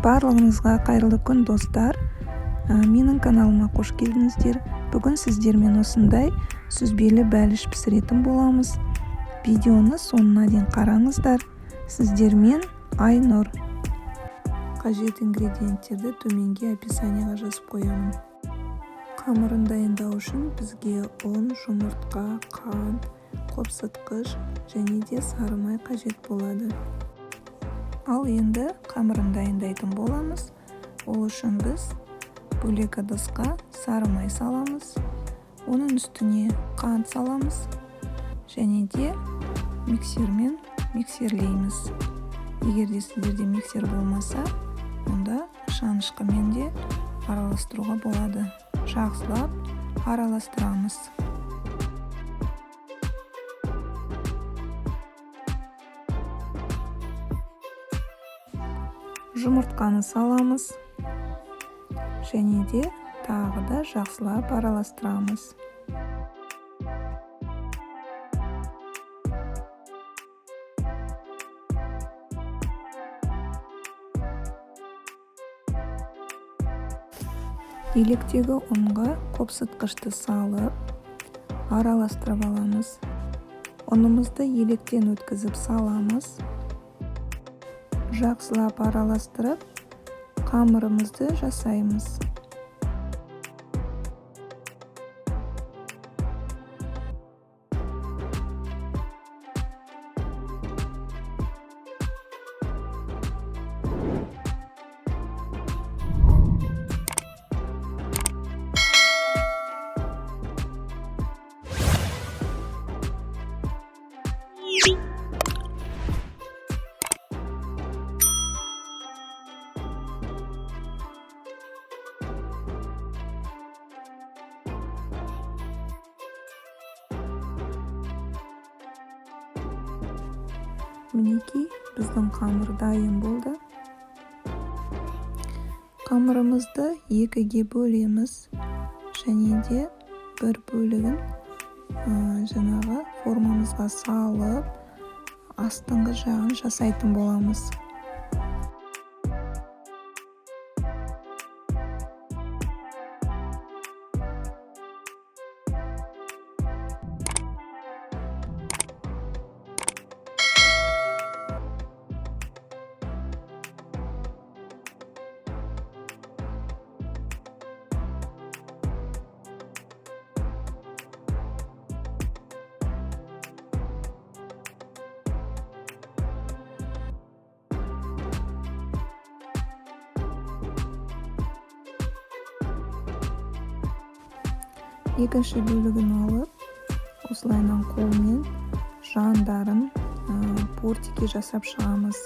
Барлығыңызға қайырлы күн, достар. Менің каналыма қош келдіңіздер. Бүгін сіздермен осындай сүзбелі бәліш пісіретін боламыз. Видеоны соңына дейін қараңыздар. Сіздермен Айнұр. Қажет ингредиенттерді төменге описанияға жазып қоямын. Қамырын дайындау үшін бізге ұн, жұмыртқа, қант, қопсытқыш және де сары май қажет болады. Ал енді қамырын дайындайтын боламыз. Ол үшін біз бөлек ыдысқа сары май саламыз, оның үстіне қант саламыз және де миксермен миксерлейміз. Егер де сіздерде миксер болмаса, онда шанышқымен де араластыруға болады. Жақсылап араластырамыз. Жұмыртқаны саламыз және де тағы да жақсылап араластырамыз. Електегі ұнға қопсытқышты салып араластырып аламыз. Ұнымызды електен өткізіп саламыз. Жақсылап араластырып, қамырымызды жасаймыз. Мінекей, біздің қамыр дайын болды. Қамырымызды екіге бөлеміз және де бір бөлігін жаңағы формамызға салып, астыңғы жағын жасайтын боламыз. Екінші бөлігін алып, осылайынан қолмен жандарын бортики жасап шығамыз.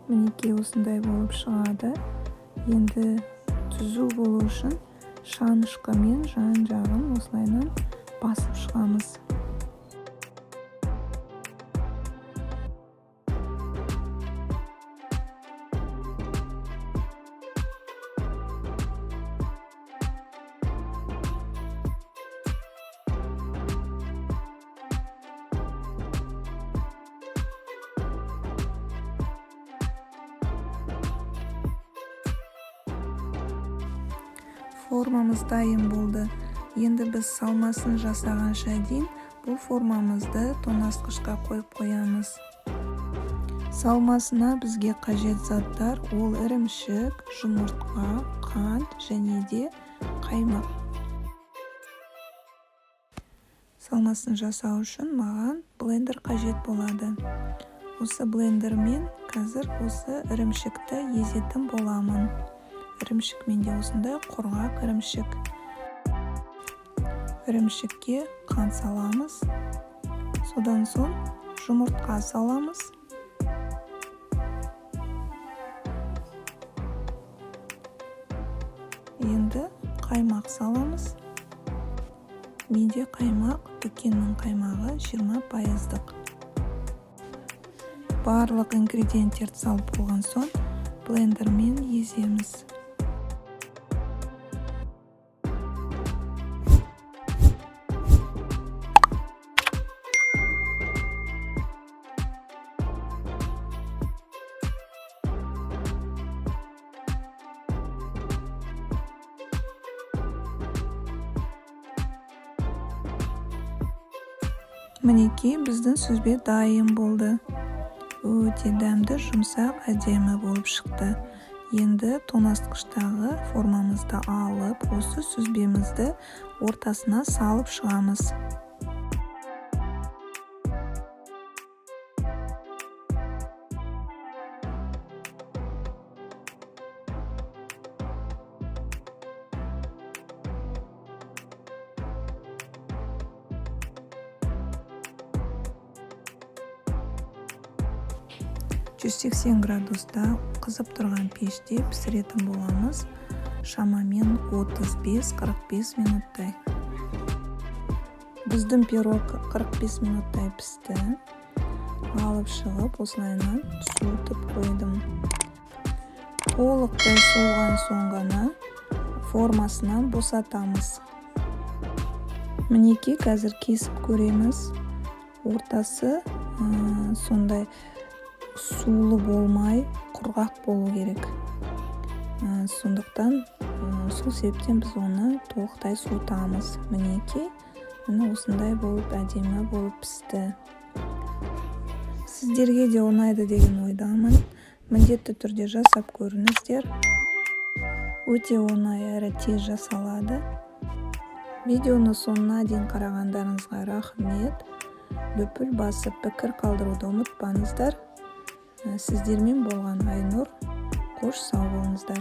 Мінекей, осындай болып шығады. Енді түзу болу үшін шанышқымен жан-жағын осылайынан басып шығамыз. Формамыз дайын болды. Енді біз салмасын жасағанша дейін бұл формамызды тоңазытқышқа қойып қоямыз. Салмасына бізге қажет заттар ол ірімшік, жұмыртқа, қант және де қаймақ. Салмасын жасау үшін маған блендер қажет болады. Осы блендермен қазір осы ірімшікті езетін боламын. Ірімшік менде осындай құрғақ ірімшік. Ірімшікке қант саламыз. Содан соң жұмыртқа саламыз. Енді қаймақ саламыз. Менде қаймақ дүкеннің қаймағы, 20%-дық. Барлық ингредиенттерді салып болған соң, блендермен еземіз. Мінекей, біздің сүзбе дайын болды. Өте дәмді, жұмсақ, әдемі болып шықты. Енді тоңазытқыштағы формамызды алып, осы сүзбемізді ортасына салып шығамыз. 180 градуста қызып тұрған пеште пісіретін боламыз, шамамен 35-45 минуттай. Біздің пирог 45 минуттай пісті. Алып шығып, осылайынан суытып қойдым. Толықтай суыған соң ғана формасынан босатамыз. Мінекей, қазір кесіп көреміз. Ортасы сондай сулы болмай, құрғақ болу керек. Сондықтан, сол себептен біз оны толықтай суытамыз. Мінекей, міне, осындай болып, әдемі болып пісті. Сіздерге де ұнайды деген ойдамын. Міндетті түрде жасап көріңіздер. Өте оңай әрі тез жасалады. Видеоны соңына дейін қарағандарыңызға рахмет. Лүпіл басып, пікір қалдыруды ұмытпаңыздар. Сіздермен болған Айнұр. Қош, сау болыңыздар.